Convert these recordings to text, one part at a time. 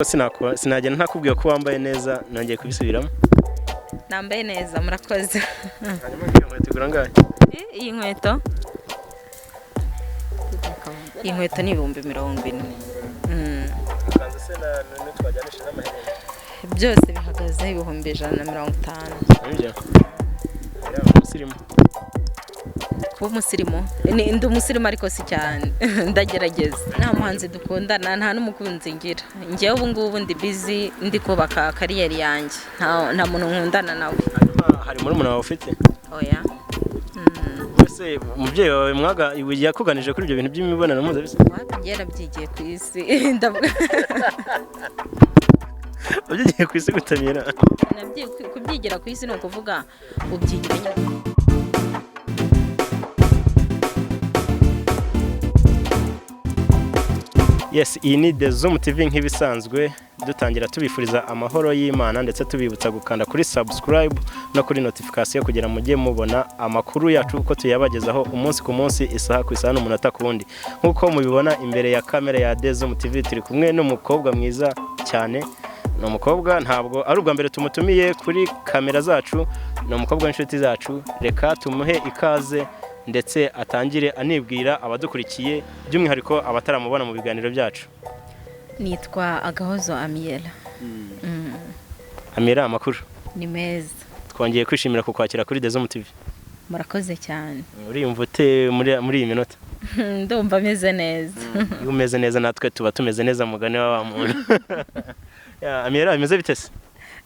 Sinagenda ntakubwiye ko wambaye neza, nongeye kubisubiramo. Nambaye neza, murakoze. Hanyuma iyo nkweto igura angahe? Iyi nkweto ni 40,000. Ikanzu se n'utwajyanisha n'amaherena? Byose bihagaze 150,000. Nibyo, umusirimu. Kuba umusirimu, ndi umusirimu ariko si cyane, ndagerageza. Nta muhanzi dukundana, nta n'umukunzi ngira. Njyewe ubu ngubu ndi busy, ndi kubaka career yanjye. Nta muntu nkundana nawe. Hanyuma hari murumuna wawe ufite? Oya. Ese umubyeyi wawe mwaga yakuganije kuri ibyo bintu by'imibonano mpuzabitsina? Wapi, njye yarabyigiye ku isi, ndavuga. Wabyigiye ku isi gutamira? Kubyigira ku isi ni ukuvuga ubyigira nyine. Yes, iyi ni The Zoom TV. Nk'ibisanzwe dutangira tubifuriza amahoro y'Imana, ndetse tubibutsa gukanda kuri subscribe no kuri notification kugira mujye mubona amakuru yacu uko tuyabagezaho umunsi ku munsi, isaha ku isaha n'umunota ku wundi. Nk'uko mubibona imbere ya kamera ya The Zoom TV, turi kumwe n'umukobwa mwiza cyane. Ni umukobwa ntabwo ari ubwa mbere tumutumiye kuri kamera zacu, ni umukobwa w'inshuti zacu. Reka tumuhe ikaze ndetse atangire anibwira abadukurikiye, by'umwihariko abataramubona mu biganiro byacu. Nitwa Agahozo Amiyela. Amira, amakuru? Ni meza. Twongeye kwishimira kukwakira kuri The Zoom TV. Murakoze cyane. Uriyumva ute muri iyi minota? Ndumva ameze neza. Iyo umeze neza natwe tuba tumeze neza, mugani wa wa muntu. Ya, Amira, bimeze bite se?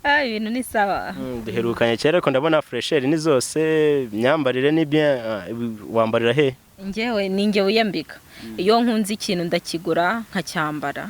Ah, ibintu ni sawa. Duherukanye kera, ariko ndabona fraîcheur ni zose, imyambarire ni bien. Wambarira he? Njyewe ni njye wiyambika. Iyo nkunze ikintu ndakigura nkacyambara.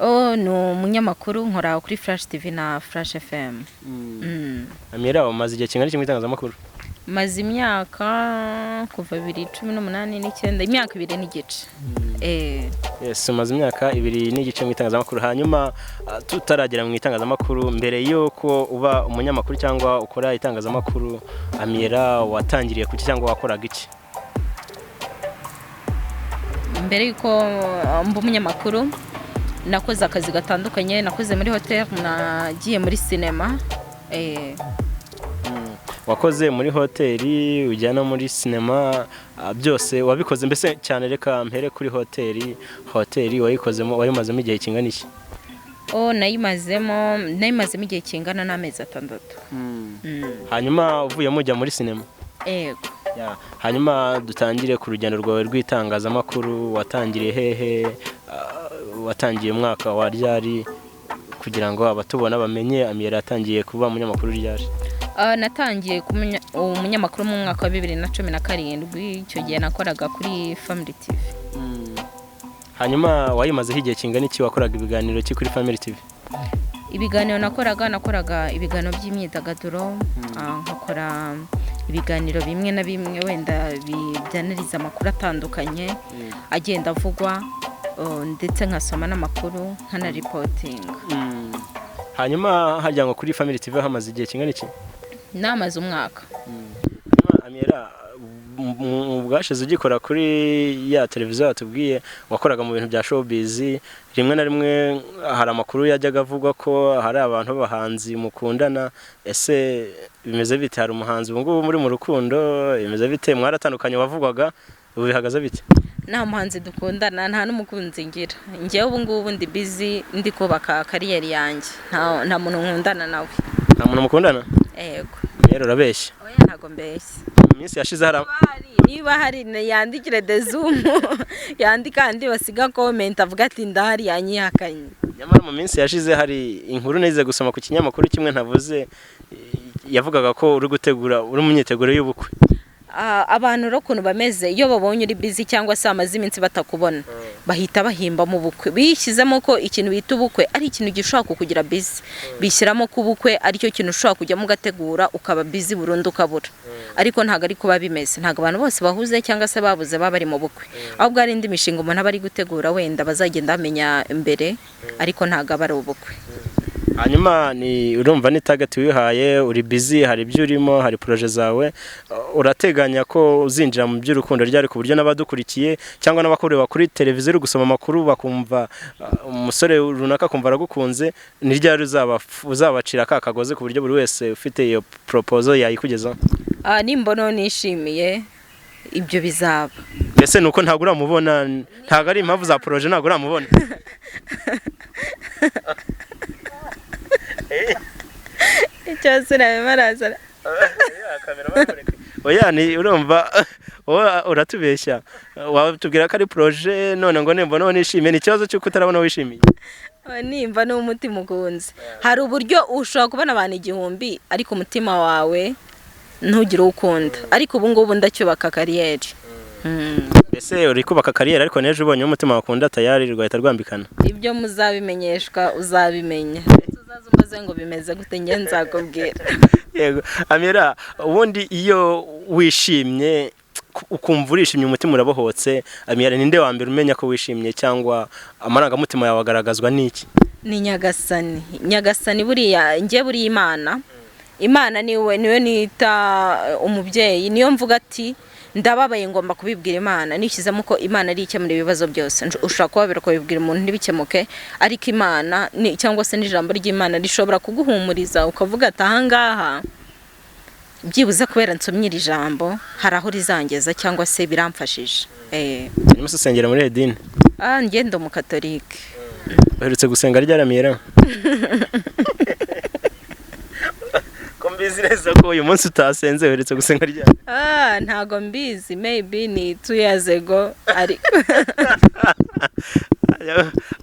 Oh, ni umunyamakuru, nkora kuri Flash TV na Flash FM. Amira, umaze igihe kingana iki mu itangazamakuru? Maze imyaka kuva 2018 n'icyenda, imyaka 2 n'igice. Yes, umaze imyaka 2 n'igice mu itangazamakuru. Hanyuma tutaragera mu itangazamakuru, mbere y'uko uba umunyamakuru cyangwa ukora itangazamakuru, Amira, watangiriye kuki cyangwa wakoraga iki? Mbere y'uko mba umunyamakuru nakoze akazi gatandukanye. Nakoze muri hoteli, nagiye muri sinema. Wakoze muri hoteli, ujya no muri sinema, byose wabikoze mbese cyane. Reka mpere kuri hoteli. Hoteli wayikozemo, wayimazemo igihe kingana iki? Oh, nayimazemo igihe kingana n'amezi 6. Hanyuma uvuyemo ujya muri sinema? Ego. Ya, hanyuma dutangire ku rugendo rwawe rw'itangazamakuru. Watangiriye hehe? Watangiye umwaka wa ryari, kugira ngo abatubona bamenye Amira yatangiye kuba umunyamakuru ryari? Natangiye kumenya umunyamakuru mu mwaka wa 2017. Icyo gihe nakoraga kuri Family TV. Hanyuma wayimazeho igihe kingana iki? Wakoraga ibiganiro ki kuri Family TV? Ibiganiro nakoraga ibiganiro by'imyidagaduro, nkakora ibiganiro bimwe na bimwe wenda byanariza amakuru atandukanye agenda avugwa, ndetse nkasoma n'amakuru, nkanaripotinga. Hanyuma harya ngo kuri Family TV hamaze igihe kingana iki? Namaze umwaka. Hanyuma Amira, mu bwashize ugikora kuri ya televiziyo watubwiye wakoraga mu bintu bya showbiz, rimwe na rimwe hari amakuru yajyaga avugwa ko hari abantu b'abahanzi mukundana. Ese bimeze bite? Hari umuhanzi ubu ngubu muri mu rukundo? Bimeze bite? Mwaratandukanye wavugwaga, ubu bihagaze bite? Nta muhanzi dukundana, nta n'umukunzi ngira. Njyewe ubu ngubu ndi busy, ndi kubaka career yanjye. Nta muntu nkundana nawe. Nta muntu mukundana? Ego. Rero urabeshya. Oya, ntago mbeshya. Mu minsi yashize hari Niba hari yandikire The Zoom, yandika andi basiga comment avuga ati ndahari, yanyihakanye. Nyamara mu minsi yashize hari inkuru nize gusoma ku kinyamakuru kimwe ntavuze, yavugaga ko uri gutegura, uri mu myiteguro y'ubukwe. Abantu rero ukuntu bameze, iyo babonye uri busy cyangwa se bamaze iminsi batakubona. Bahita bahimba mu bukwe, bishyizemo ko ikintu bita ubukwe ari ikintu gishobora kukugira busy, bishyiramo ko ubukwe aricyo kintu ushobora kujyamo ugategura ukaba busy burundu ukabura. Ariko ntabwo ari kuba bimeze. Ntabwo abantu bose bahuze cyangwa se babuze baba bari mu bukwe, ahubwo hari indi mishinga umuntu aba ari gutegura, wenda bazagenda bamenya imbere, ariko ntabwo aba ari ubukwe. Hanyuma ni urumva ni target wihaye, uri busy, hari ibyo urimo, hari projet zawe. Urateganya ko uzinjira mu by'urukundo ryari, ku buryo n'abadukurikiye cyangwa n'abakureba kuri televiziyo uri gusoma amakuru bakumva umusore runaka akumva aragukunze, ni ryari uzabacira ka kagozi ku buryo buri wese ufite iyo proposal yayikugezaho? Ah, nimbona nishimiye, ibyo bizaba. Mbese ni uko ntabwo uramubona, ntabwo ari impamvu za projet, ntabwo uramubona? Cyose nabimarazana. Oya, ni urumva wowe uratubeshya, watubwira ko ari projet, none ngo nimbona nishimiye, ni ikibazo cy'uko utarabona wishimiye. Nimba n'umutima ukunze, hari uburyo ushobora kubona abantu 1000 ariko umutima wawe ntugire uwo ukunda. Ariko ubu ngubu ndacyubaka career. Mbese uri kubaka career, ariko n'ejo ubonye umutima wakunda tayari rugahita rwambikana. Ibyo muzabimenyeshwa, uzabimenya, ndetse uzaze umbaze ngo bimeze gute, njye nzakubwira. Yego Amira, ubundi iyo wishimye ukumva urishimye, umutima urabohotse, Amira, ninde wa mbere umenya ko wishimye, cyangwa amarangamutima yawe agaragazwa n'iki? Ni Nyagasani. Nyagasani buriya, njye buriya Imana niwe nita umubyeyi. Niyo mvuga ati ndababaye, ngomba kubibwira Imana, nishyizemo ko Imana ari ikemura ibibazo byose. Ushobora kubabera ukabibwira umuntu ntibikemuke, ariko Imana cyangwa se n'ijambo ry'Imana rishobora kuguhumuriza, ukavuga ati ahangaha byibuze kubera nsomye iri jambo hari aho rizangeza, cyangwa se biramfashije. Hanyuma se usengera muri edini? Ah, njye ndi umukatolike. Uherutse gusenga ryari, Amira? Ko mbizi neza ko uyu munsi utasenze, uherutse gusenga ryari? Ah, ntago mbizi, maybe ni 2 years ago, ariko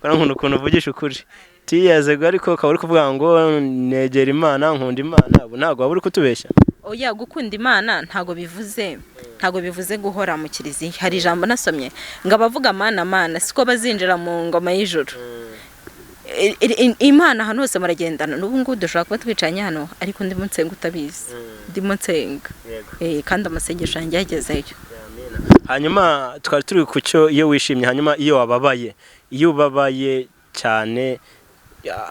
Nkunda ukuntu uvugisha ukuri. 2 years ago, ariko ukaba uri kuvuga ngo negera Imana, nkunda Imana, ubu ntabwo waba uri kutubeshya? Oya, gukunda Imana ntago bivuze guhora mu kiliziya. Hari ijambo nasomye ngo abavuga mana mana siko bazinjira mu ngoma y'ijuru. Imana ahantu hose muragendana. N'ubu ngubu dushobora kuba twicaranye hano, ariko ndimo nsenga utabizi, ndimo nsenga. Kandi amasengesho yanjye yagezeyo. Hanyuma twari turi ku cyo iyo wishimye. Hanyuma iyo wababaye, iyo ubabaye cyane,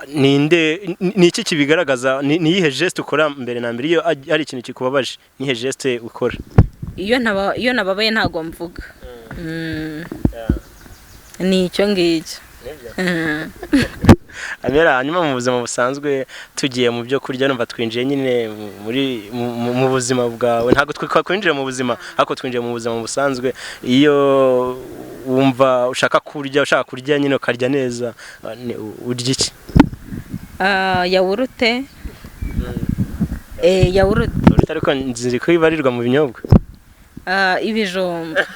ninde, ni iki kibigaragaza? Ni iyihe geste ukora mbere na mbere iyo ari ikintu kikubabaje? Ni iyihe geste ukora? Iyo nababaye ntago mvuga. Ni icyo ngicyo. Amera, hanyuma mu buzima busanzwe, tugiye mu byo kurya, numva twinjiye nyine muri mu buzima bwawe, ntabwo twakwinjiye mu buzima, ariko twinjiye mu buzima busanzwe. Iyo wumva ushaka kurya nyine ukarya neza, urya iki? Ah, yawurute. Yawurute. Uretse ariko nzi ko ibarirwa mu binyobwa. Ah, ibijumba.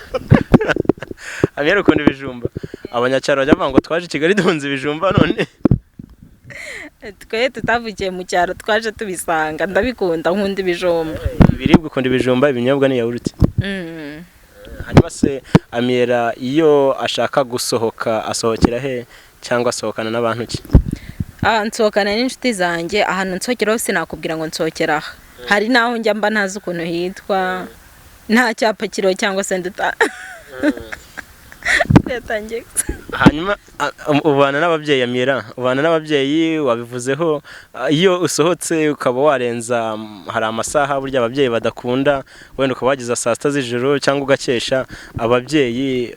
Amera, ukunda ibijumba? Abanyacyaro bajya bavuga ngo twaje i Kigali duhunze ibijumba, none Twe tutavukiye mu cyaro, twaje tubisanga. Ndabikunda, nkunda ibijumba. Ibiribwa ukunda ibijumba, ibinyobwa ni yawurute. Hanyuma se Amira iyo ashaka gusohoka asohokera he, cyangwa asohokana n'abantu ki? Ah, nsohokana n'inshuti zanjye. Ahantu nsohokera hose nakubwira ngo nsohokera aha, hari n'aho njya mba ntazi ukuntu hitwa, nta cyapa kiriho, cyangwa se nduta yatangiye. Hanyuma ubana n'ababyeyi, Amira, ubana n'ababyeyi wabivuzeho. Iyo usohotse ukaba warenza, hari amasaha burya ababyeyi badakunda, wenda ukaba wageza saa 6 z'ijoro cyangwa ugakesha, ababyeyi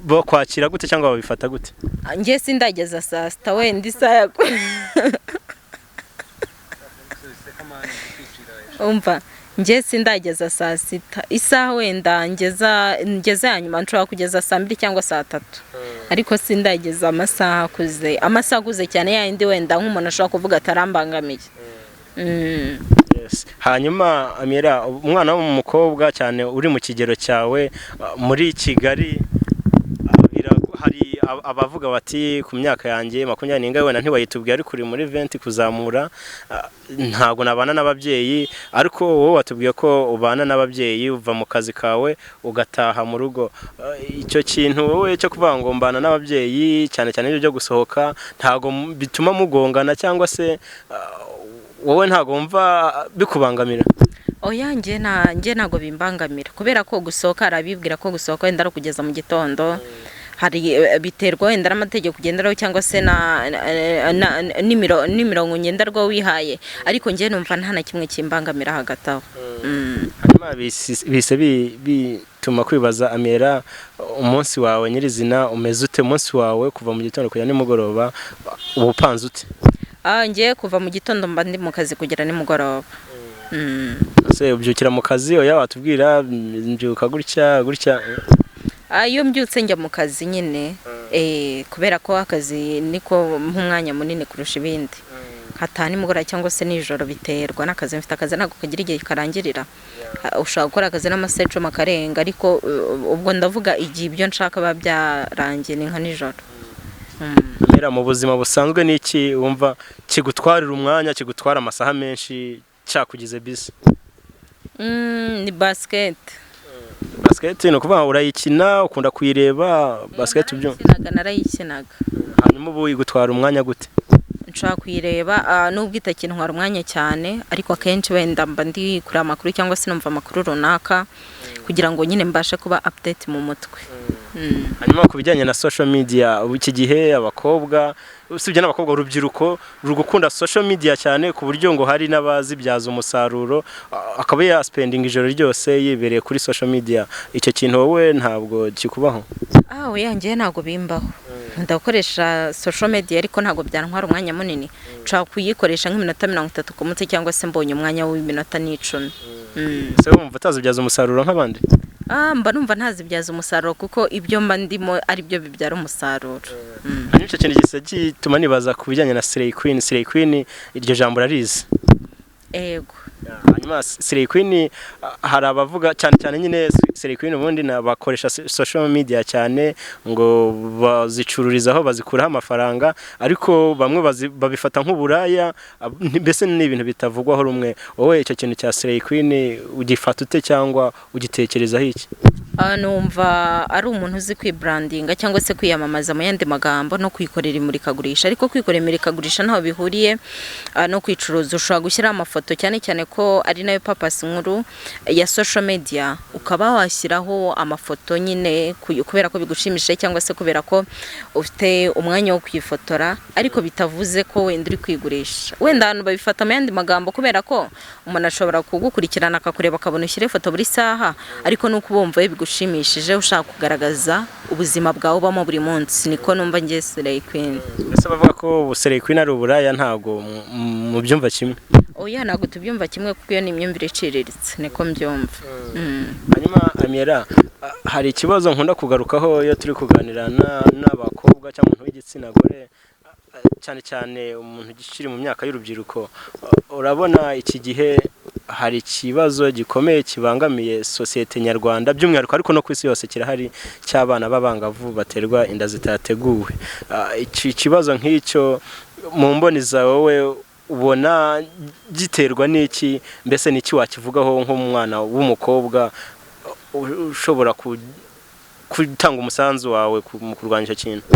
bakwakira gute cyangwa babifata gute? Njye sindageza saa 6, wenda isaha ya umva, njye sindageza saa 6, isaha wenda ngeza ya nyuma nshobora kugeza saa 2 cyangwa saa 3, ariko sindageza amasaha akuze cyane, yayindi wenda nk'umuntu ashobora kuvuga atarambangamiye. Yes. Hanyuma Amira, umwana w'umukobwa cyane uri mu kigero cyawe, muri Kigali, hari Abavuga bati ku myaka yanjye 20 wenda ntiwayitubwiye, ariko uri muri 20 kuzamura, ntabwo nabana n'ababyeyi. Ariko wowe watubwiye ko ubana n'ababyeyi, uva mu kazi kawe ugataha mu rugo. Icyo kintu wowe cyo kuvuga ngo mbana n'ababyeyi, cyane cyane ibyo byo gusohoka, ntabwo bituma mugongana, cyangwa se wowe ntabwo wumva bikubangamira? Oya, njye ntabwo bimbangamira, kubera ko gusohoka, hari abibwira ko gusohoka wenda ari ukugeza mu gitondo. Hari biterwa wenda n'amategeko ugenderaho, cyangwa se n'imirongo ngenderwaho wihaye, ariko njye numva nta na kimwe kimbangamira hagati aho. Hanyuma bise bituma kwibaza, Amiella, umunsi wawe nyirizina umeze ute? Umunsi wawe kuva mu gitondo kugera nimugoroba uba upanze ute? Njye kuva mu gitondo mba ndi mu kazi kugera nimugoroba. Ese ubyukira mu kazi? Oya, watubwira mbyuka gutya gutya. Iyo mbyutse njya mu kazi nyine, kubera ko akazi niko nk'umwanya munini kurusha ibindi. Hataha nimugoroba cyangwa se nijoro, biterwa n'akazi mfite. Akazi ntabwo kagira igihe karangirira. Ushobora gukora akazi n'amasaha 10 akarenga, ariko ubwo ndavuga igihe ibyo nshaka biba byarangiye ni nka nijoro. Amiella, mu buzima busanzwe ni iki wumva kigutwarira umwanya, kigutwara amasaha menshi, cyakugize busy? Ni basket. Basket, ni ukuvuga ngo urayikina, ukunda kuyireba basket byo? Narayikinaga, narayikinaga. Hanyuma ubu igutwara umwanya gute? Nshobora kuyireba, nubwo itakintwara umwanya cyane, ariko akenshi wenda mba ndi kureba amakuru cyangwa se numva amakuru runaka, kugira ngo nyine mbashe kuba update mu mutwe. Hanyuma ku bijyanye na social media, ubu iki gihe abakobwa, usibye n'abakobwa, urubyiruko ruri gukunda social media cyane, ku buryo ngo hari n'abazibyaza umusaruro, akaba yaspendinga ijoro ryose yibereye kuri social media. Icyo kintu wowe ntabwo kikubaho? Oya, njyewe ntabwo bimbaho. Ndakoresha social media, ariko ntabwo byantwara umwanya munini. Nshobora kuyikoresha nk'iminota 30 ku munsi, cyangwa se mbonye umwanya w'iminota n'10. Ese wumva utazibyaza umusaruro nk'abandi? Mba numva ntazibyaza umusaruro, kuko ibyo mba ndimo ari byo bibyara umusaruro. Hanyuma icyo kintu gisa gituma nibaza ku bijyanye na Slay Queen. Slay Queen, iryo jambo urarizi? Ego. Hanyuma Slay Queen, hari abavuga cyane cyane nyine Slay Queen ubundi bakoresha social media cyane, ngo bazicururizaho, bazikuraho amafaranga, ariko bamwe babifata nk'uburaya, mbese ni ibintu bitavugwaho rumwe. Wowe icyo kintu cya Slay Queen ugifata ute, cyangwa ugitekerezaho iki? Numva ari umuntu uzi kwibrandinga cyangwa se kwiyamamaza mu yandi magambo, no kwikorera imurikagurisha. Ariko kwikorera imurikagurisha ntaho bihuriye no kwicuruza. Ushobora gushyiraho amafoto, cyane cyane ko ari nayo purpose nkuru ya social media, ukaba washyiraho amafoto nyine kubera ko bigushimishije, cyangwa se kubera ko ufite umwanya wo kwifotora, ariko bitavuze ko wenda uri kwigurisha. Wenda abantu babifata mu yandi magambo, kubera ko umuntu ashobora kugukurikirana akakureba, akabona ushyira ifoto buri saha, ariko nuko ubumva bigushimishije, ushaka kugaragaza ubuzima bwawe ubamo buri munsi. Niko numva ngiye Slay Queen. Ese bavuga ko Slay Queen ari uburaya, ntabwo mubyumva kimwe? Oya, ntabwo tubyumva kimwe, kuko iyo ni imyumvire iciriritse, niko mbyumva. Hanyuma Amiella, hari ikibazo nkunda kugarukaho iyo turi kuganira n'abakobwa cyangwa umuntu w'igitsina gore, cyane cyane umuntu ukiri mu myaka y'urubyiruko. Urabona iki gihe hari ikibazo gikomeye kibangamiye sosiyete nyarwanda by'umwihariko, ariko no ku isi yose kirahari, cy'abana b'abangavu baterwa inda zitateguwe. Iki kibazo nk'icyo, mu mboni zawe wowe ubona giterwa n'iki? Mbese n'iki wakivugaho nk'umwana w'umukobwa ushobora gutanga umusanzu wawe mu kurwanya icyo kintu?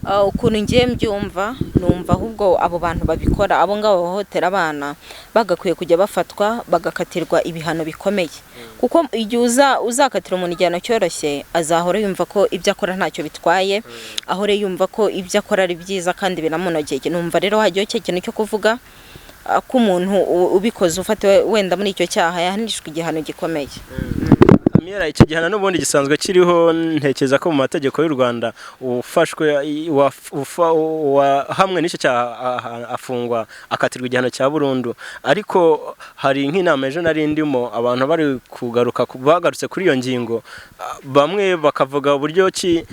Ukuntu ngiye mbyumva, numva ahubwo abo bantu babikora, abo ngabo bahohotera abana, bagakwiye kujya bafatwa bagakatirwa ibihano bikomeye, kuko igihe uzakatira umuntu igihano cyoroshye, azahora yumva ko ibyo akora ntacyo bitwaye, ahore yumva ko ibyo akora ari byiza kandi binamunogeye. Numva rero hajyaho icyo kintu cyo kuvuga ko umuntu ubikoze, ufatiwe wenda muri icyo cyaha, yahanishwa igihano gikomeye. Amiella, icyo gihano n'ubundi gisanzwe kiriho. Ntekereza ko mu mategeko y'u Rwanda ufashwe hamwe n'icyo cyaha afungwa, akatirwa igihano cya burundu. Ariko hari nk'inama ejo nari ndimo, abantu bari kugaruka bagarutse kuri iyo ngingo, bamwe bakavuga uburyo ki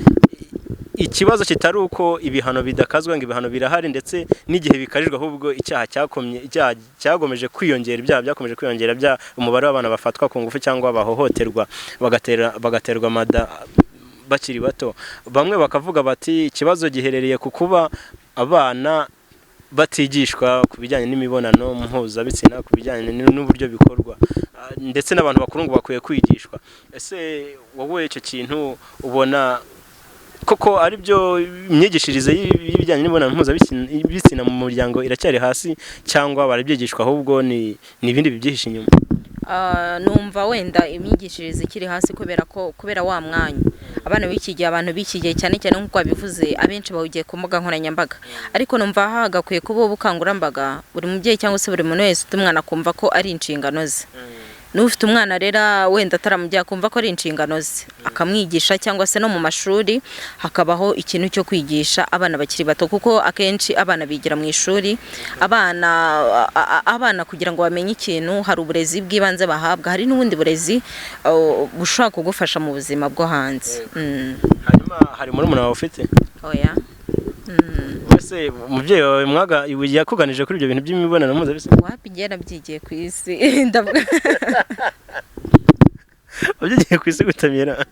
ikibazo kitari uko ibihano bidakazwa, ngo ibihano birahari, ndetse n'igihe bikarijwe, ahubwo icyaha cyakomye, icyaha cyagomeje kwiyongera, ibyaha byakomeje kwiyongera, bya umubare w'abana bafatwa ku ngufu cyangwa bahohoterwa, bagaterwa amada. bakiri bato. Bamwe bakavuga bati ikibazo giherereye ku kuba abana batigishwa ku bijyanye n'imibonano mpuzabitsina, ku bijyanye n'uburyo bikorwa, ndetse n'abantu bakuru ngo bakwiye kwigishwa. Ese wowe icyo kintu ubona koko ari byo, imyigishirize y'ibijyanye n'imibonano mpuzabitsina mu muryango iracyari hasi, cyangwa barabyigishwa ahubwo ni ibindi bibyihishe inyuma? Numva wenda imyigishirize ikiri hasi kubera ko kubera wa mwanya abana b'iki gihe, abantu b'iki gihe, cyane cyane nk'uko wabivuze, abenshi bawugiye ku mbuga nkoranyambaga. Ariko numva hagakwiye kuba ubukangurambaga, buri mubyeyi cyangwa se buri muntu wese ufite umwana akumva ko ari inshingano ze. N'ufite umwana rero wenda ataramubyaye akumva ko ari inshingano ze, akamwigisha, cyangwa se no mu mashuri hakabaho ikintu cyo kwigisha abana bakiri bato, kuko akenshi abana bigira mu ishuri. Abana kugira ngo bamenye ikintu, hari uburezi bw'ibanze bahabwa, hari n'ubundi burezi bushobora kugufasha mu buzima bwo hanze. Hanyuma hari murumuna wawe ufite? Oya. Wese umubyeyi wawe mwaga yakuganije kuri ibyo bintu by'imibonano mpuzabitsina? Wapi, njye nabyigiye ku isi, ndavuga. Wabyigiye ku isi gutamira?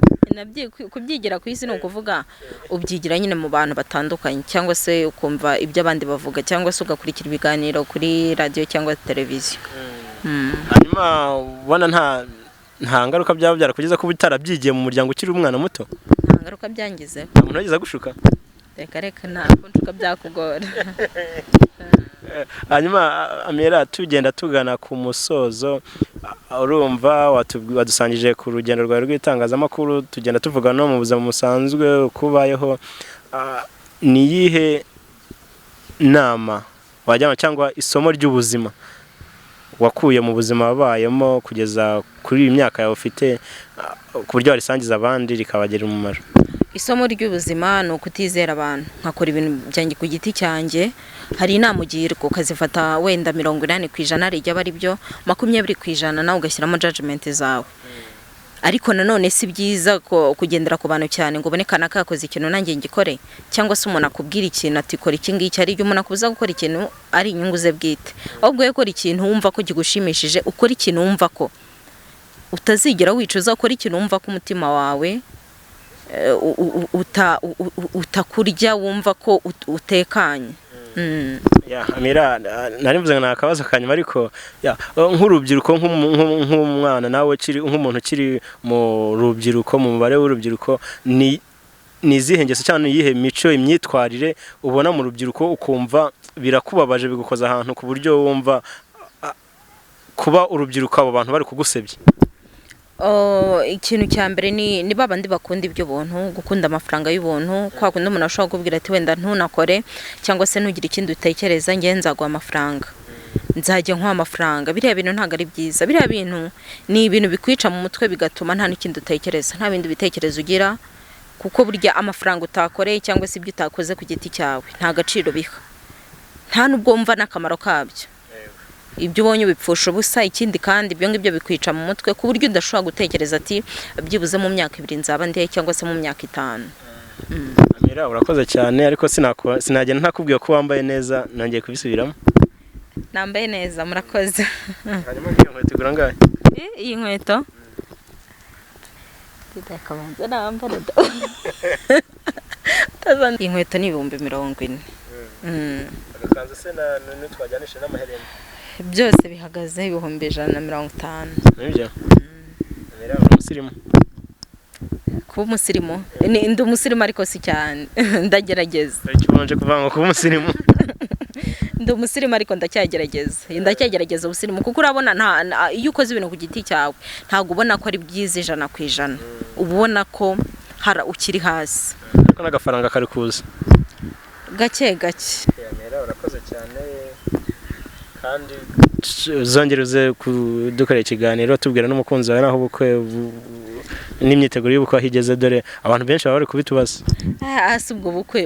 Kubyigira ku isi ni ukuvuga ubyigira nyine mu bantu batandukanye, cyangwa se ukumva ibyo abandi bavuga, cyangwa se ugakurikira ibiganiro kuri radiyo cyangwa televiziyo. Hanyuma ubona nta ngaruka byaba byarakugeza kuba utarabyigiye mu muryango ukiri umwana muto? Nta ngaruka byangizeho. Nta muntu wageze agushuka? Reka reka, ntabwo nshuka, byakugora. Hanyuma Amira, tugenda tugana ku musozo, urumva wadusangije ku rugendo rwawe rw'itangazamakuru, tugenda tuvuga no mu buzima busanzwe uko ubayeho. Ni iyihe nama wajyana cyangwa isomo ry'ubuzima wakuye mu buzima wabayemo kugeza kuri iyi myaka yawe ufite, ku buryo warisangiza abandi rikabagirira umumaro? Isomo ry'ubuzima ni ukutizera abantu, nkakora ibintu byanjye ku giti cyanjye. Hari inama ugirwa ukazifata wenda 80% hari aba ari byo, 20% nawe ugashyiramo judgment zawe. Ariko nanone si byiza ko kugendera ku bantu cyane ngo ubone kanaka yakoze ikintu nanjye ngikore, cyangwa se umuntu akubwira ikintu ati kora iki ngiki. Hari igihe umuntu akubuza gukora ikintu ari inyungu ze bwite. Ahubwo wowe kora ikintu wumva ko kigushimishije, ukora ikintu wumva ko utazigera wicuza, ukora ikintu wumva ko umutima wawe utakurya, wumva ko utekanye. Ya Amira, nari mvuze ngo ni akabazo ka nyuma, ariko ya, nk'urubyiruko, nk'umwana nawe ukiri nk'umuntu ukiri mu rubyiruko, mu mubare w'urubyiruko, ni izihe ngeso cyangwa ni iyihe mico, imyitwarire ubona mu rubyiruko ukumva birakubabaje, bigukoza ahantu ku buryo wumva kuba urubyiruko abo bantu bari kugusebya? Oh, ikintu cya mbere ni babandi bakunda iby'ubuntu, gukunda amafaranga y'ubuntu, kwa kundi umuntu ashobora kukubwira ati wenda ntunakore cyangwa se ntugire ikindi utekereza, njye nzaguha amafaranga, nzajya nkuha amafaranga. Biriya bintu ntabwo ari byiza. Biriya bintu ni ibintu bikwica mu mutwe, bigatuma nta n'ikindi utekereza, nta bindi bitekerezo ugira, kuko burya amafaranga utakoreye cyangwa se ibyo utakoze ku giti cyawe nta gaciro biha, nta n'ubwo wumva n'akamaro kabyo. Ibyo ubonye ubipfusha ubusa. Ikindi kandi, ibyo ngibyo bikwica mu mutwe ku buryo udashobora gutekereza ati byibuze mu myaka 2 nzaba ndihe, cyangwa se mu myaka 5. Amira, urakoze cyane, ariko sinagenda ntakubwiye ko wambaye neza. Nongeye kubisubiramo. Nambaye neza, murakoze. Hanyuma iyo nkweto igura angahe? Iyi nkweto ndakabanza nambara da. Iyi nkweto ni 40,000. Agakanzu se n'utwajyanisha n'amaherena? Byose bihagaze 150,000. Nibyo, Amira, uri umusirimu? Kuba umusirimu, ndi umusirimu ariko si cyane, ndagerageza. Icyo ubanje kuvuga ngo kuba umusirimu? Ndi umusirimu ariko ndacyagerageza ubusirimu, kuko urabona iyo ukoze ibintu ku giti cyawe ntabwo ubona ko ari byiza 100%, uba ubona ko hari ukiri hasi. Ariko n'agafaranga kari kuza. Gake gake. Amira, urakoze cyane, kandi uzongere uze kudukorera ikiganiro, tubwira n'umukunzi wawe naho ubukwe n'imyiteguro y'ubukwe aho igeze, dore abantu benshi baba bari kubitubaza. Ah, si ubwo bukwe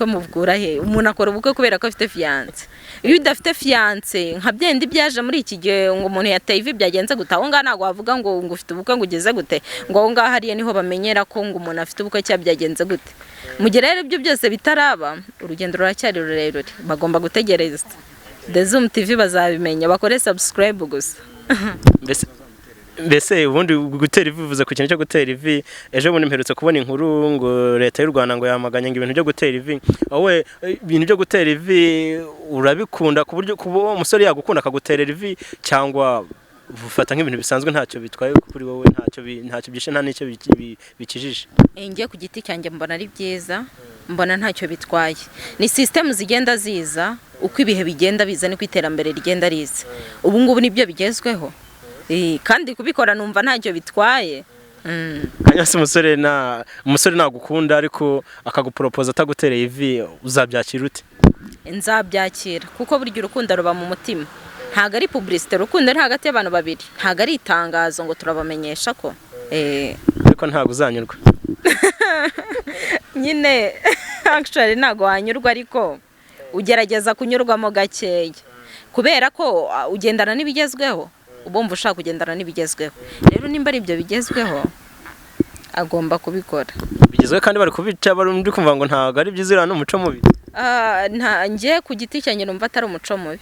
mubwura he? Umuntu akora ubukwe kubera ko afite fiancé. Iyo udafite fiancé, nka byenda byaje muri iki gihe ngo umuntu yateye ivi byagenze gute, aho ngaho ntabwo wavuga ngo ufite ubukwe ngo ugeze gute, ngo aho ngaho hariya niho bamenyera ko ngo umuntu afite ubukwe cyangwa byagenze gute. Mu gihe rero ibyo byose bitaraba, urugendo ruracyari rurerure, bagomba gutegereza The Zoom TV, bazabimenya, bakore subscribe gusa. Mbese Mbese ubundi gutera ivi, bivuze ku kintu cyo gutera ivi, ejo bundi mperutse kubona inkuru ngo Leta y'u Rwanda ngo yamaganye ngo ibintu byo gutera ivi. Wowe ibintu byo gutera ivi urabikunda, ku buryo kuba umusore yagukunda akaguterera ivi, cyangwa ufata nk'ibintu bisanzwe, ntacyo bitwaye kuri wowe, ntacyo byishe, nta n'icyo bikijije? Njye ku giti cyanjye mbona ari byiza, mbona ntacyo bitwaye. Ni sisitemu zigenda ziza uko ibihe bigenda biza, niko iterambere rigenda riza. Ubu ngubu nibyo bigezweho. Kandi kubikora numva ntacyo bitwaye. Hanyuma se umusore nagukunda ariko akaguporopoza atagutereye ivi, uzabyakira ute? Nzabyakira, kuko burya urukundo ruba mu mutima, ntabwo ari publicité. Urukundo ari hagati y'abantu babiri, ntabwo ari itangazo ngo turabamenyesha ko Ariko ntabwo uzanyurwa. Nyine actually ntabwo wanyurwa, ariko ugerageza kunyurwamo gakeya, kubera ko ugendana n'ibigezweho, uba wumva ushaka kugendana n'ibigezweho. Rero nimba ari ibyo bigezweho, agomba kubikora. Bigezweho kandi bari kubica, bari ndi kumva ngo ntabwo ari byiza, uriya ni umuco mubi. Nta njye ku giti cyanjye numva atari umuco mubi.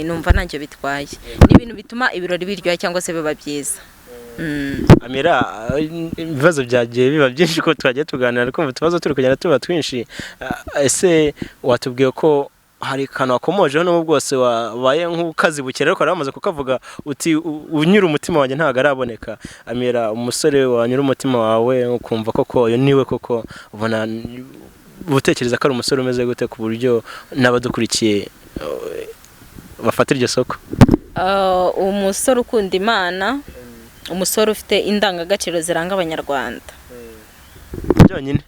Numva ntacyo bitwaye, ni ibintu bituma ibirori biryoha cyangwa se biba byiza. Amira, ibibazo byagiye biba byinshi ko twagiye tuganira, ariko utubazo turi kugenda tuba twinshi. Ese watubwiye ko hari akantu wakomojeho, n'ubu bwose wabaye nk'ukazibukira, ariko wari wamaze kukavuga uti "Unyura umutima wanjye ntabwo araboneka." Amira, umusore wanyura umutima wawe ukumva koko uyu niwe koko, ubona utekereza ko ari umusore umeze gute, ku buryo n'abadukurikiye bafata iryo soko? Umusore ukunda Imana, umusore ufite indangagaciro ziranga Abanyarwanda. Byonyine?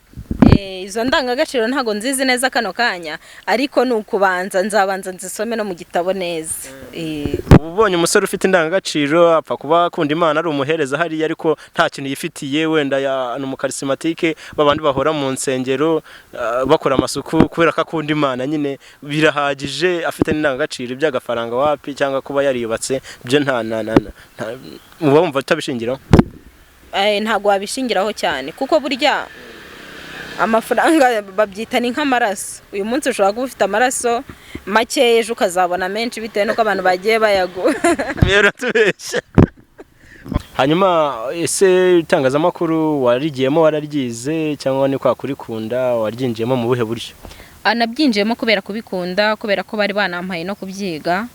Izo ndangagaciro ntabwo nzizi neza kano kanya, ariko ni ukubanza nzabanza nzisome no mu gitabo neza. Uba ubonye umusore ufite indangagaciro, apfa kuba akunda Imana, ari umuhereza hariya, ariko nta kintu yifitiye, wenda ni umukarismatike, babandi bahora mu nsengero, bakora amasuku, kubera ko akunda Imana nyine birahagije, afite n'indangagaciro, iby'agafaranga wapi, cyangwa kuba yariyubatse byo nta na na na uba wumva utabishingiraho? Ntabwo wabishingiraho cyane, kuko burya amafaranga babyita ni nk'amaraso. Uyu munsi ushobora kuba ufite amaraso make, ejo ukazabona menshi bitewe n'uko abantu bagiye bayaguha. Rero tubeshya. Hanyuma ese itangazamakuru warigiyemo wararyize, cyangwa ni kwa kurikunda? Waryinjiyemo mu buhe buryo? Nabyinjiyemo kubera kubikunda, kubera ko bari banampaye no kubyiga.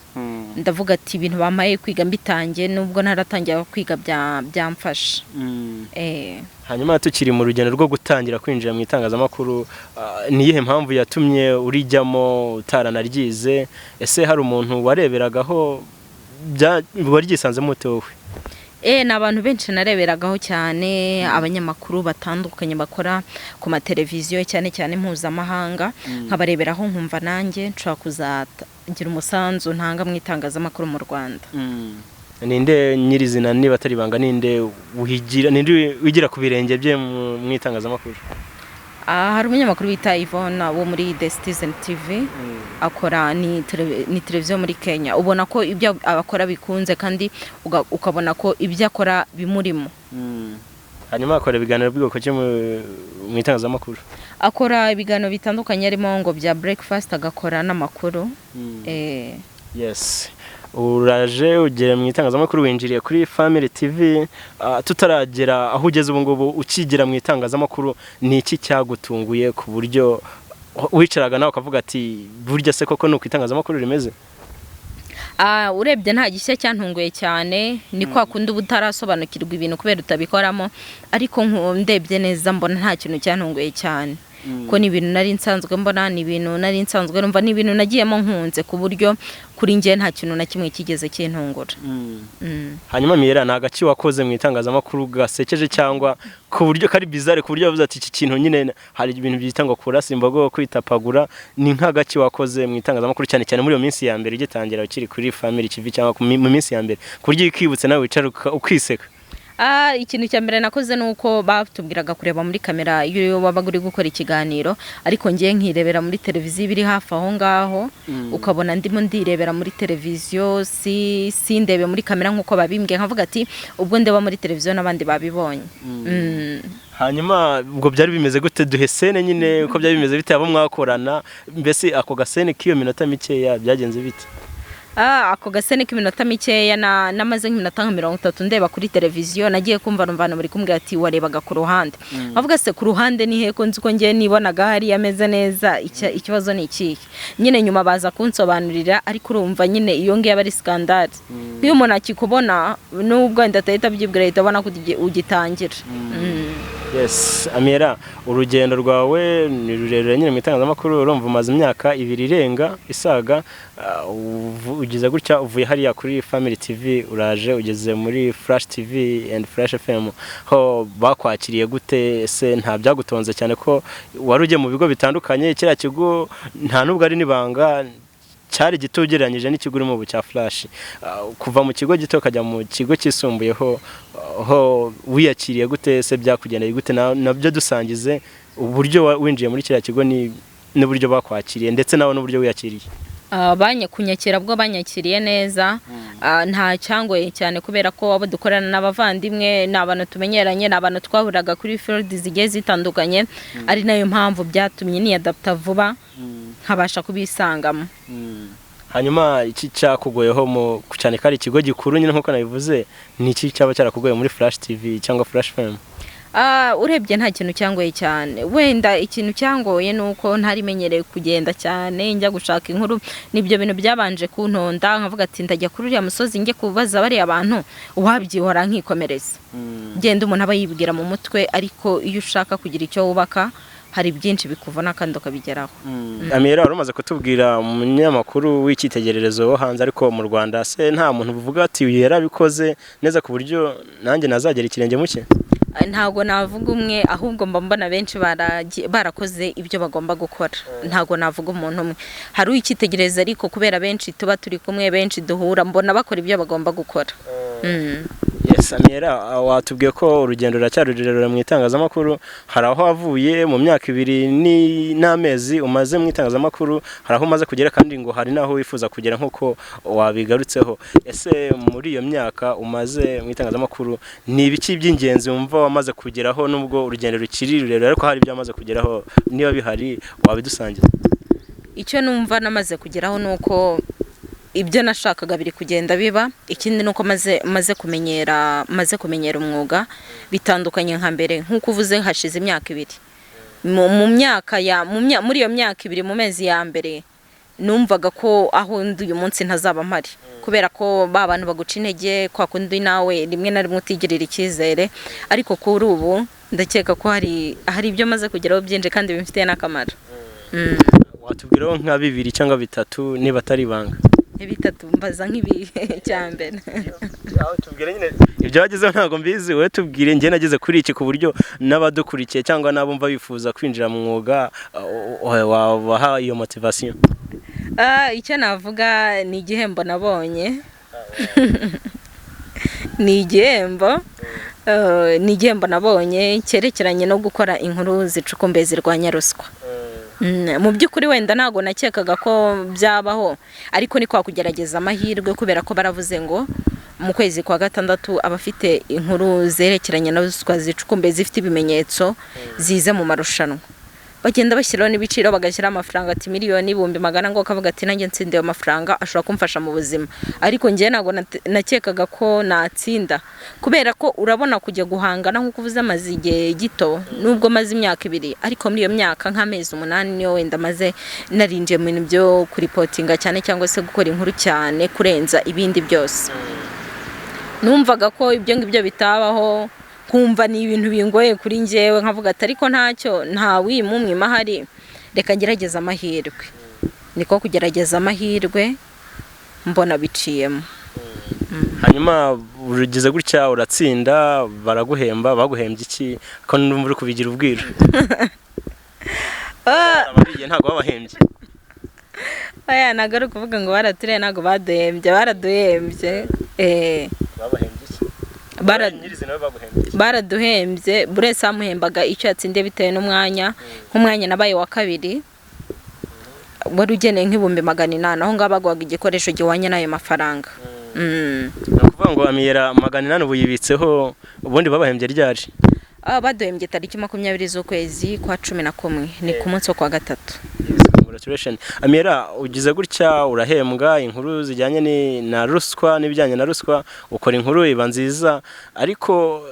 Ndavuga ati ibintu bampaye kwiga mbitangiye, nubwo ntaratangira kwiga, byamfasha. Hanyuma tukiri mu rugendo rwo gutangira kwinjira mu itangazamakuru, ni iyihe mpamvu yatumye urijyamo utaranaryize? Ese hari umuntu wareberagaho, waryisanzemo ute wowe? Ni abantu benshi nareberagaho cyane, abanyamakuru batandukanye bakora ku mateleviziyo, cyane cyane mpuzamahanga, nkabareberaho nkumva nanjye nshobora kuzagira umusanzu ntanga mu itangazamakuru mu Rwanda. Ninde nyirizina, niba atari ibanga, ninde wigira, ninde wigira ku birenge bye mu itangazamakuru? Hari umunyamakuru bita Yvonne wo muri The Citizen TV, akora ni televiziyo muri Kenya. Ubona ko ibyo akora bikunze, kandi ukabona ko ibyo akora bimurimo. Hanyuma akora ibiganiro bw'ubwoko ki mu itangazamakuru? Akora ibiganiro bitandukanye, harimo ngo bya breakfast, agakora n'amakuru. Yes, uraje ugera mu itangazamakuru, winjiriye kuri Family TV. Tutaragera aho ugeze ubu ngubu, ukigira mu itangazamakuru ni iki cyagutunguye ku buryo wicaraga nawe ukavuga ati burya se koko ni uko itangazamakuru rimeze? Urebye nta gishya cyantunguye cyane. Ni kwa kundi uba utarasobanukirwa ibintu kubera utabikoramo, ariko ndebye neza mbona nta kintu cyantunguye cyane, ko ni ibintu nari nsanzwe mbona, ni ibintu nari nsanzwe numva, ni ibintu nagiyemo nkunze, ku buryo kuri njye nta kintu na kimwe kigeze kintungura. Hanyuma Mira, ni agaki wakoze mu itangazamakuru gasekeje, cyangwa ku buryo kari bizarre, ku buryo wavuze ati iki kintu nyine, hari ibintu byita ngo kurasa imbogo, kwitapagura, ni nk'agaki wakoze mu itangazamakuru, cyane cyane muri iyo minsi ya mbere ugitangira ukiri kuri Family TV, cyangwa mu minsi ya mbere, ku buryo iyo ukibutse nawe wicara ukiseka? Ikintu cya mbere nakoze ni uko batubwiraga kureba muri kamera iyo wabaga uri gukora ikiganiro, ariko ngiye nkirebera muri televiziyo iri hafi aho ngaho, ukabona ndimo ndirebera muri televiziyo, si sindebe muri kamera nk'uko babimbwiye, nkavuga ati ubwo ndeba muri televiziyo n'abandi babibonye. Hanyuma ubwo byari bimeze gute? Duhe scène nyine uko byari bimeze bite, abo mwakorana, mbese ako gascène k'iyo minota mikeya byagenze bite? Ako gasene k'iminota mikeya namaze nk'iminota nka 30 ndeba kuri televiziyo. Nagiye kumva numva abantu bari kumbwira ati warebaga ku ruhande. Avuga se ku ruhande ni he, ko nzi ko ngiye nibonaga hariya ameze neza? Ikibazo ni ikihe nyine? Nyuma baza kunsobanurira, ariko urumva nyine iyo ngiyo aba ari scandale. Iyo umuntu akikubona, nubwo wenda atahita abyibwira, ahita abona ko ugitangira. Yes, Amiella, urugendo rwawe ni rurerure nyine mu itangazamakuru. Urumva umaze imyaka 2 irenga isaga, ugize gutya uvuye hariya kuri Family TV, uraje ugeze muri Flash TV and Flash FM. Ho bakwakiriye gute? Ese nta byagutonze, cyane ko wari ugiye mu bigo bitandukanye? Kiriya kigo nta nubwo ari n'ibanga, cyari gito ugereranyije n'ikigo urimo ubu cya Flash. Kuva mu kigo gito ukajya mu kigo cyisumbuyeho, ho wiyakiriye gute? Se byakugendeye gute? Nabyo dusangize uburyo winjiye muri kiriya kigo n'uburyo bakwakiriye, ndetse nawe n'uburyo wiyakiriye. Kunyakira bwo banyakiriye neza. Nta cyangoye cyane, kubera ko abo dukorana n'abavandimwe, ni abantu tumenyeranye, ni abantu twahuriraga kuri field zigiye zitandukanye, ari nayo mpamvu byatumye niyadapta vuba nkabasha kubisangamo. Hanyuma iki cyakugoyeho mu cyane ko ari ikigo gikuru nyine nk'uko nabivuze, ni iki cyaba cyarakugoye muri Flash TV cyangwa Flash FM? Urebye nta kintu cyangoye cyane. Wenda ikintu cyangoye ni uko ntarimenyereye kugenda cyane njya gushaka inkuru. Nibyo bintu byabanje kuntonda, nkavuga ati ndajya kuri uriya musozi njye kubaza bariya bantu, uwabyihora nkikomereza. Genda, umuntu aba yibwira mu mutwe, ariko iyo ushaka kugira icyo wubaka hari byinshi bikuvuna kandi ukabigeraho. Amiella, wari umaze kutubwira umunyamakuru w'icyitegererezo wo hanze, ariko mu Rwanda se nta muntu uvuga ati uyu yarabikoze neza ku buryo nanjye nazagera ikirenge mu cye? Ntabwo navuga umwe, ahubwo mba mbona benshi barakoze ibyo bagomba gukora. Ntabwo navuga umuntu umwe. Hari uw'icyitegererezo, ariko kubera benshi tuba turi kumwe, benshi duhura, mbona bakora ibyo bagomba gukora. Yes, Amiella, watubwiye ko urugendo ruracyari rurerure mu itangazamakuru. Hari aho wavuye mu myaka 2 n'amezi umaze mu itangazamakuru, hari aho umaze kugera, kandi ngo hari n'aho wifuza kugera nk'uko wabigarutseho. Ese muri iyo myaka umaze mu itangazamakuru ni ibiki by'ingenzi wumva wamaze kugeraho, nubwo urugendo rukiri rurerure, ariko hari ibyo wamaze kugeraho? Niba bihari wabidusangiza. Icyo numva namaze kugeraho ni uko ibyo nashakaga biri kugenda biba. Ikindi ni uko maze kumenyera umwuga, bitandukanye nka mbere. Nk'uko uvuze, hashize imyaka 2. Mu myaka ya muri iyo myaka 2, mu mezi ya mbere numvaga ko aho ndi uyu munsi ntazaba mpari, kubera ko ba bantu baguca intege kwa kundi, nawe rimwe na rimwe utigirira icyizere. Ariko kuri ubu ndakeka ko hari ibyo maze kugeraho byinshi kandi bimfitiye n'akamaro. Watubwiraho nka bibiri cyangwa bitatu niba atari ibanga. Bitatu? Mbaza nk'ibi cya mbere. Tubwire nyine ibyo wagezeho. Ntabwo mbizi, wowe tubwire njye nageze kuri iki, ku buryo n'abadukurikiye cyangwa n'abumva bifuza kwinjira mu mwuga wabaha iyo motivation. Icyo navuga ni igihembo nabonye, ni igihembo nabonye cyerekeranye no gukora inkuru zicukumbuye zirwanya ruswa. Mu by'ukuri wenda ntabwo nakekaga ko byabaho, ariko ni kwa kugerageza amahirwe, kubera ko baravuze ngo mu kwezi kwa gatandatu abafite inkuru zerekeranye na ruswa zicukumbuye, zifite ibimenyetso, zize mu marushanwa. Bagenda bashyiraho n'ibiciro, bagashyiraho amafaranga, ati miliyoni, ibihumbi magana, ngo kavuga ati nanjye ntsindiye ayo mafaranga ashobora kumfasha mu buzima. Ariko njyewe ntabwo nakekaga ko natsinda, kubera ko urabona kujya guhangana, nk'uko uvuze, amaze igihe gito, nubwo maze imyaka 2, ariko muri iyo myaka nk'amezi 8 niyo wenda maze narinjiye mu bintu byo kuripotinga cyane, cyangwa se gukora inkuru cyane kurenza ibindi byose. Numvaga ko ibyo ngibyo bitabaho, nkumva ni ibintu bingoye kuri njyewe, nkavuga ati ariko ntacyo, nta wimumwima ahari, reka ngerageze amahirwe. Niko kugerageza amahirwe, mbona biciyemo. Hanyuma ugize gutya uratsinda, baraguhemba. Baguhembye iki, ko numva uri kubigira ubwiru? Abariye ntabwo babahembye? Oya, ntabwo ari ukuvuga ngo baraturiye, ntabwo baduhembye, baraduhembye. Babahembye iki? Nyirizina we baguhembye iki? Baraduhembye. Buri wese bamuhembaga icyo yatsindiye bitewe n'umwanya. Nk'umwanya nabaye wa kabiri wari ugeneye nk'ibihumbi 800, aho ngaho baguhaga igikoresho gihwanye n'ayo mafaranga. Ni ukuvuga ngo Amiella 800 ubu yibitseho. Ubundi babahembye ryari? Baduhembye tariki 20 z'ukwezi kwa 11, ni ku munsi wo kwa gatatu. Yes. Congratulations. Amiela, ugize gutya urahembwa inkuru zijyanye na ruswa n'ibijyanye na ruswa, ukora inkuru iba nziza, ariko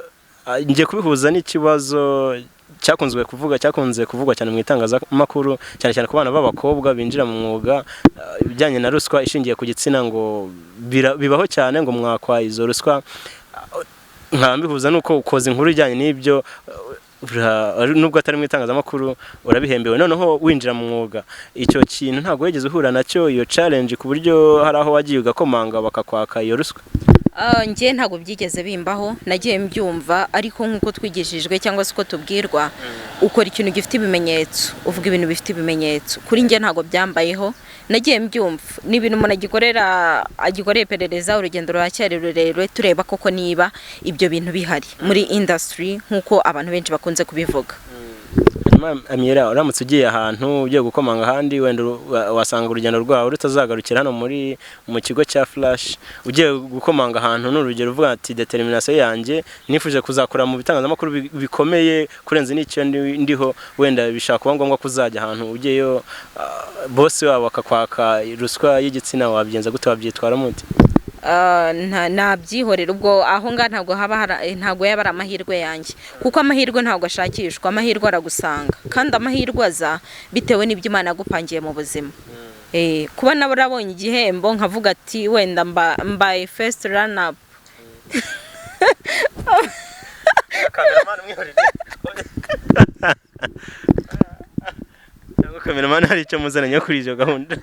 ngiye kubihuza n'ikibazo cyakunze kuvugwa cyane mu itangazamakuru, cyane cyane ku bana b'abakobwa binjira mu mwuga, ibijyanye na ruswa ishingiye ku gitsina, ngo bibaho cyane, ngo mwakwa izo ruswa. Nkaba mbihuza nuko ukoza inkuru ijyanye n'ibyo, nubwo atari mu itangazamakuru urabihembewe, noneho winjira mu mwuga, icyo kintu ntabwo wigeze uhura nacyo, iyo challenge, ku buryo hari aho wagiye ugakomanga bakakwaka iyo ruswa? Njye ntabwo byigeze bimbaho. Nagiye mbyumva, ariko nk'uko twigishijwe cyangwa se uko tubwirwa, ukora ikintu gifite ibimenyetso, uvuga ibintu bifite ibimenyetso. Kuri njye ntabwo byambayeho. Nagiye mbyumva, ni ibintu umuntu agikorera iperereza. Urugendo ruracyari rurerure, tureba koko niba ibyo bintu bihari muri industry nk'uko abantu benshi bakunze kubivuga. Hanyuma Amiela, uramutse ugiye ahantu, ugiye gukomanga ahandi, wenda wasanga urugendo rwawe rutazagarukira hano mu kigo cya Flash, ugiye gukomanga ahantu, ni urugero, uvuga ati determination yanjye nifuje kuzakora mu bitangazamakuru bikomeye kurenza n'icyo ndiho, wenda bishobora kuba ngombwa ko uzajya ahantu, ugiyeyo boss wabo bakakwaka ruswa y'igitsina, wabigenza gute? Wabyitwaramo ute? Nabyihorera ubwo. Aho ngaho ntabwo haba ntabwo yaba ari amahirwe yanjye, kuko amahirwe ntabwo ashakishwa, amahirwe aragusanga, kandi amahirwe aza bitewe n'ibyo Imana yagupangiye mu buzima. Kuba narabonye igihembo nkavuga ati wenda mbaye first runner up. Cameraman mwihorere, cyangwa cameraman hari icyo muzananye kuri iyo gahunda?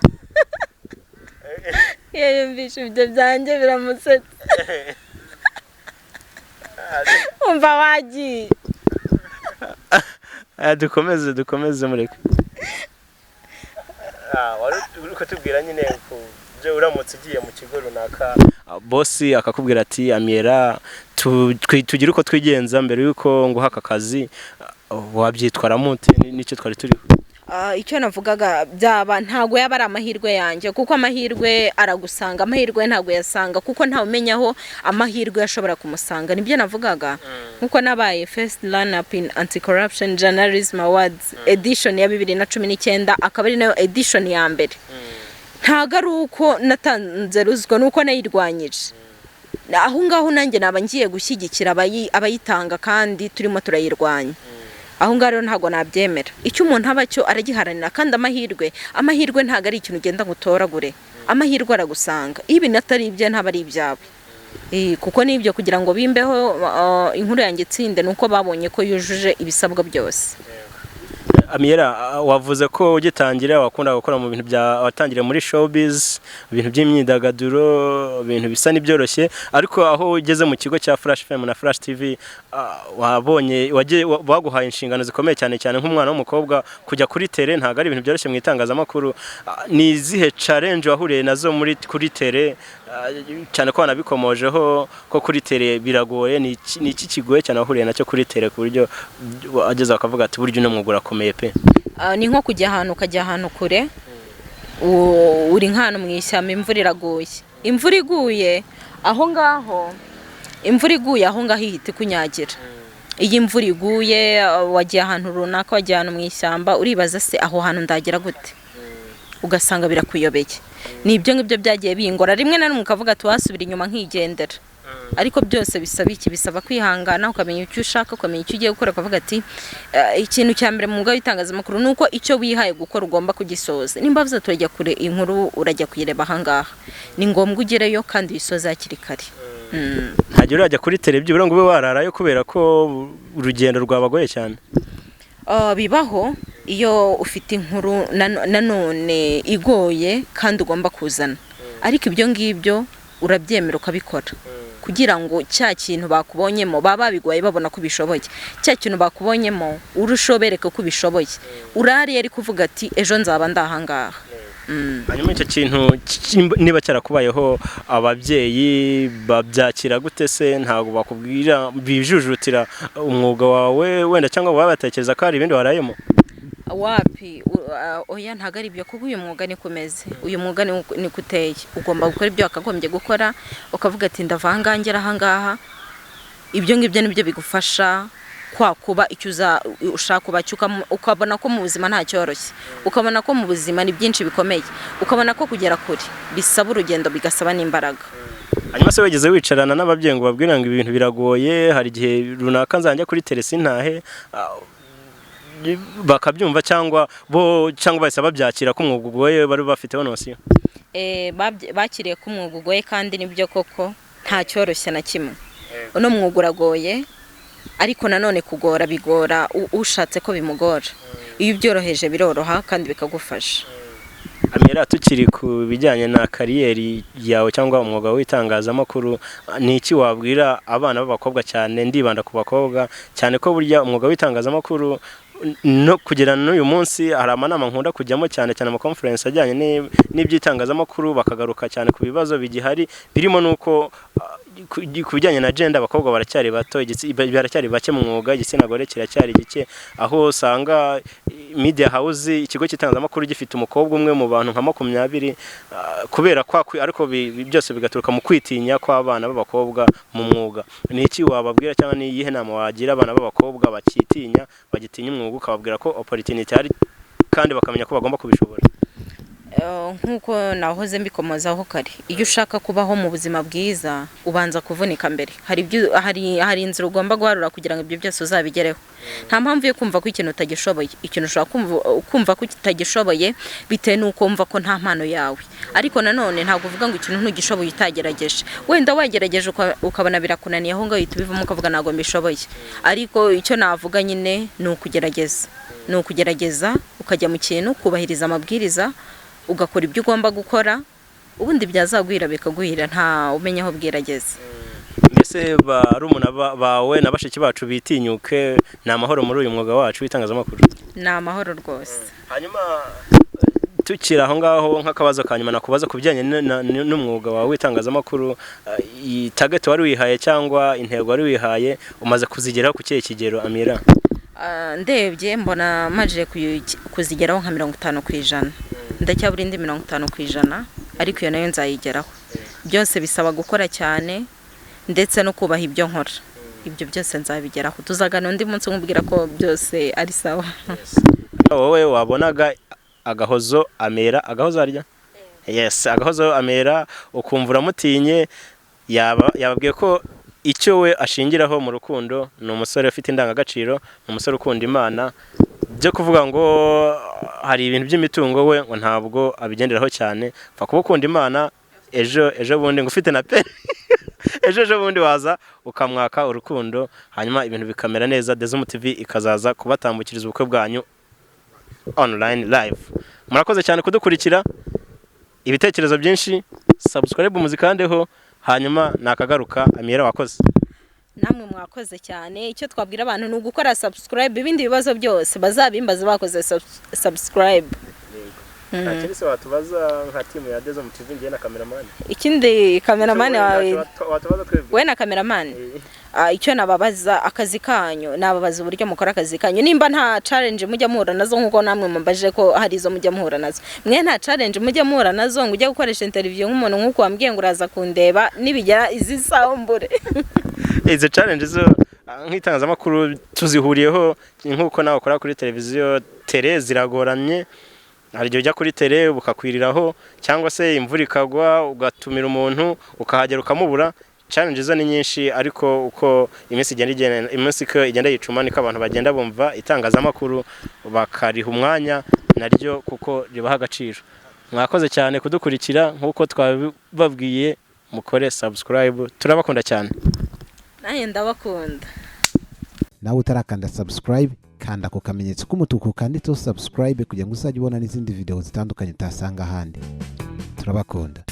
Iyo yumvishe ibyo byanjye biramusetsa. Umva wagiye. Dukomeze, mureke. Wari uri kutubwira nyine ku byo uramutse ugiye mu kigo runaka, boss akakubwira ati Amiela, tugire uko twigenza mbere y'uko nguha aka kazi, wabyitwaramo ute? Nicyo twari turiho. Icyo navugaga, byaba ntabwo yaba ari amahirwe yanjye, kuko amahirwe aragusanga, amahirwe ntabwo yasanga, kuko ntawe umenya aho amahirwe ashobora kumusanga. Nibyo navugaga, nkuko nabaye first runner up in anti corruption journalism awards edition ya 2019, akaba ari nayo edition ya mbere, ntabwo ari uko natanze ruswa, ni uko nayirwanyije. Aho ngaho nanjye naba ngiye gushyigikira abayitanga kandi turimo turayirwanya. Aho ngaho rero ntabwo nabyemera. Icyo umuntu aba cyo aragiharanira, kandi amahirwe ntabwo ari ikintu ugenda ngo utoragure, amahirwe aragusanga. Iyo ibintu atari ibye ntabwo ari ibyawe. Kuko n'ibyo kugira ngo bimbeho, inkuru yanjye itsinde, ni uko babonye ko yujuje ibisabwa byose. Amiela, wavuze ko ugitangira wakundaga gukora mu bintu bya, watangiriye muri showbiz, ibintu by'imyidagaduro, ibintu bisa n'ibyoroshye, ariko aho ugeze mu kigo cya Flash FM na Flash TV, wabonye baguhaye inshingano zikomeye cyane cyane nk'umwana w'umukobwa, kujya kuri terrain ntabwo ari ibintu byoroshye mu itangazamakuru. Ni izihe challenge wahuriye nazo kuri terrain, cyane ko wanabikomojeho ko kuri terrain biragoye? Ni iki kigoye cyane wahuriye nacyo kuri terrain, ku buryo ageze bakavuga ati burya uno mwuga urakomeye pe? Ni nko kujya ahantu, ukajya ahantu kure, uri nk'ahantu mu ishyamba, imvura iraguye. Imvura iguye aho ngaho, imvura iguye aho ngaho ihita ikunyagira. Iyo imvura iguye, wagiye ahantu runaka, wagiye ahantu mu ishyamba, uribaza se aho hantu ndagera gute, ugasanga birakuyobeye. Ni ibyo ngibyo byagiye bingora rimwe na rimwe, ukavuga ati wasubira inyuma nkigendera. Ariko byose bisaba iki? Bisaba kwihangana, ukamenya icyo ushaka, ukamenya icyo ugiye gukora, ukavuga ati ikintu cya mbere mu mwuga w'itangazamakuru ni uko icyo wihaye gukora ugomba kugisoza. Nimba bavuze turajya kure, inkuru urajya kuyireba ahangaha, ni ngombwa ugereyo kandi uyisoze hakiri kare. Ntajya urajya kuri terrain byibura ngo ube wararayo kubera ko urugendo rwabagoye cyane? Bibaho iyo ufite inkuru nanone igoye kandi ugomba kuzana, ariko ibyo ngibyo urabyemera ukabikora kugira ngo cya kintu bakubonyemo, baba babiguhaye babona ko ubishoboye, cya kintu bakubonyemo urusheho bereke ko ubishoboye, urariye ari kuvuga ati ejo nzaba ndahangaha. Hanyuma icyo kintu niba cyarakubayeho, ababyeyi babyakira gute se? Ntabwo bakubwira bijujutira umwuga wawe wenda, cyangwa baba batekereza ko hari ibindi warayemo? Wapi, oya, ntabwo ari ibyo, kuko uyu mwuga niko umeze, uyu mwuga niko uteye. Ugomba gukora ibyo wakagombye gukora, ukavuga ati ndava ahangaha ngera ahangaha. Ibyo ngibyo nibyo bigufasha. Kwa kuba icyo uza ushaka kuba cyo, ukabona ko mu buzima nta cyoroshye, ukabona ko mu buzima ni byinshi bikomeye, ukabona ko kugera kure bisaba urugendo, bigasaba n'imbaraga. Hanyuma se wigeze wicarana n'ababyeyi ngo babwire ngo ibintu biragoye, hari igihe runaka nzajya kuri terrain sintahe, bakabyumva cyangwa bo, cyangwa bahise babyakira ko umwuga ugoye, bari bafiteho notion? Bakiriye ko umwuga ugoye, kandi nibyo koko nta cyoroshye na kimwe. Uno mwuga uragoye, ariko nanone kugora bigora ushatse ko bimugora. Iyo ubyoroheje biroroha kandi bikagufasha. Amira, tukiri ku bijyanye na career yawe cyangwa umwuga w'itangazamakuru, ni iki wabwira abana b'abakobwa? Cyane ndibanda ku bakobwa cyane, ko burya umwuga w'itangazamakuru no kugera n'uyu munsi hari amanama nkunda kujyamo, cyane cyane ama conference ajyanye n'iby'itangazamakuru, bakagaruka cyane ku bibazo bigihari birimo n'uko ku bijyanye na gender abakobwa baracyari bato, baracyari bake mu mwuga, igitsina gore kiracyari gike, aho usanga media house, ikigo cy'itangazamakuru, gifite umukobwa umwe mu bantu nka 20, kubera kwa ariko byose bigaturuka mu kwitinya kw'abana b'abakobwa mu mwuga. Ni iki wababwira cyangwa ni iyihe nama wagira abana b'abakobwa bakitinya, bagitinya umwuga, ukababwira ko opportunity hari kandi bakamenya ko bagomba kubishobora? Nk'uko nahoze mbikomozaho kare, iyo ushaka kubaho mu buzima bwiza ubanza kuvunika mbere. Hari ibyo hari inzira ugomba guharura kugira ngo ibyo byose uzabigereho. Nta mpamvu yo kumva ko ikintu utagishoboye. Ikintu ushobora kumva ko utagishoboye bitewe n'uko wumva ko nta mpano yawe, ariko nanone ntabwo uvuga ngo ikintu ntugishoboye utagerageje. Wenda wagerageje ukabona birakunaniye, aho ngaho uhita ubivamo ukavuga ntabwo mbishoboye. Ariko icyo navuga nyine ni ukugerageza, ni ukugerageza ukajya mu kintu, kubahiriza amabwiriza, ugakora ibyo ugomba gukora, ubundi byazagwira bikaguhira, nta umenya aho bwirageze. Mbese barumuna bawe na bashiki bacu bitinyuke, ni amahoro muri uyu mwuga wacu w'itangazamakuru? Ni amahoro rwose. Hanyuma tukiri aho ngaho, nk'akabazo ka nyuma nakubaza ku bijyanye n'umwuga wawe w'itangazamakuru, iyi target wari wihaye cyangwa intego wari wihaye umaze kuzigeraho ku kihe kigero, Amira? Ndebye mbona majije kuzigeraho nka 50%, ndacyabura indi 50%, ariko iyo nayo nzayigeraho. Byose bisaba gukora cyane ndetse no kubaha ibyo nkora. Ibyo byose nzabigeraho, tuzagana undi munsi nkubwira ko byose ari sawa. Wowe wabonaga Agahozo Amera, Agahozo arya, yes, Agahozo Amera, ukumva uramutinye, yaba yababwiye ko icyo we ashingiraho mu rukundo ni umusore ufite indangagaciro, ni umusore ukunda Imana. Byo kuvuga ngo hari ibintu by'imitungo, we ngo ntabwo abigenderaho cyane, pfa kuba ukunda Imana. Ejo ejo bundi ngo ufite na pe ejo ejo bundi waza ukamwaka urukundo, hanyuma ibintu bikamera neza. Dezumu TV ikazaza kubatambukiriza ubukwe bwanyu online live. Murakoze cyane kudukurikira. Ibitekerezo byinshi, subscribe muzikandeho, hanyuma nakagaruka. Amira, wakoze. Namwe mwakoze cyane. Icyo twabwira abantu ni ugukora subscribe, ibindi bibazo byose bazabimbaza bakoze subscribe. Nta kindi se watubaza nka team ya Dezumu TV, ngiye na cameraman? Ikindi, cameraman wawe? Watubaza twebwe. We na cameraman. Icyo nababaza, akazi kanyu, nababaza uburyo mukora akazi kanyu, nimba nta challenge mujya muhura nazo, nkuko namwe mumbaje ko hari izo mujya muhura nazo. Mwe nta challenge mujya muhura nazo ngo ujye gukoresha interview nk'umuntu nk'uko wambwiye ngo uraza kundeba nibigera izi saha mbure? Izo challenge zo nk'itangazamakuru tuzihuriyeho, nk'uko nawe ukora kuri televiziyo. Terrain ziragoranye, hari igihe ujya kuri terrain bukakwiriraho cyangwa se imvura ikagwa, ugatumira umuntu ukahagera ukamubura. Challenge zo ni nyinshi, ariko uko iminsi igenda igenda, iminsi uko igenda yicuma, niko abantu bagenda bumva itangazamakuru bakariha umwanya naryo kuko ribaha agaciro. Mwakoze cyane kudukurikira. Nk'uko twababwiye, mukore subscribe. Turabakunda cyane. Nanjye ndabakunda. Nawe utarakanda subscribe, kanda ku kamenyetso k'umutuku kanditseho subscribe kugira ngo uzajye ubona n'izindi video zitandukanye utasanga ahandi. Turabakunda.